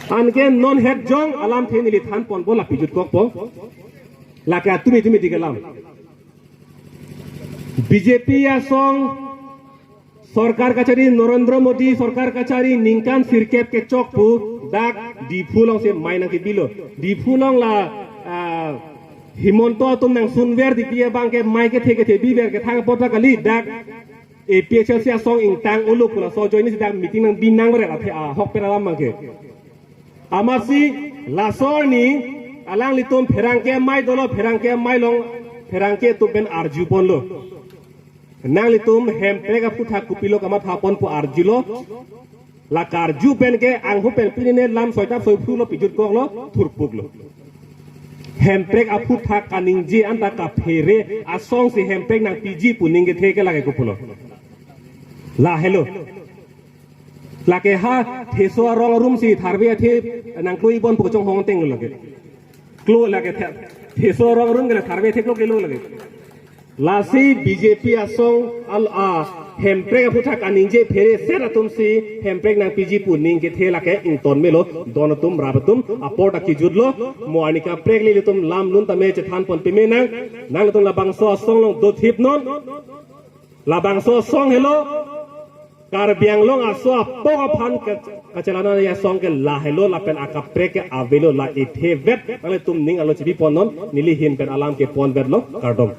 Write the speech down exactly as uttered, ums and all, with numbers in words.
Anke non het jong alamthe neli than ponpo, la pijut kokpo. Lake atumi tumi di ke alam. B J P asong sorkar kachari, Narendra Modi sorkar kachari ningkan sirkep kechok pu dak Diphu alongsi mai nangkebilo. Diphu along la, ah, Himanta atum nangsunver dikti abang ke mai kethe kethe biver kethang apot ta kali, dak A P H L C asong ingtang olo pu laso ajoine si dak meeting nangbi nangver athe ahok pen alam abang ke. Amatsi laso arni alanglitum pherangke amei dolo, pherangke amei along pherangke atum pen arju ponlo. Nanglitum hemprek aphuthak kopilo kamatha pon pu arjulo. La karju pen ke angho pen pini ne lam soitap soiphru lo, pijut koklo, thurpuklo. Hemprek aphuthak kaningje anta kaphere asong si hemprek nangpiji pu ning kethe ke lake kopulo. Lahelo. Lake ha theso arong arum si tharve athe nangkloi bon pu chonghong teng lo lake. Klo lake the-, theso arong arum ke la tharve athe klo kelo lake. Lasi B J P asong al a hemprek aphuthak kaningje phereset atum si hemprek nangpiji pu ning kethe lake ington melo, don atum rap atum apor ta kijutlo, mo arni kaprek le ilitum lam lun tame chethan pon peme nang, nanglitum labangso asong along dothip non, labangso asong helo, Karbi Anglong aso apok aphan ke-, kachelang-an asong ke lahelo lapen akaprek ke avelo, la ithe vet nanglitum ning arlo chebi pon non, neli ahin pen alam ke ponvetlo, kardom.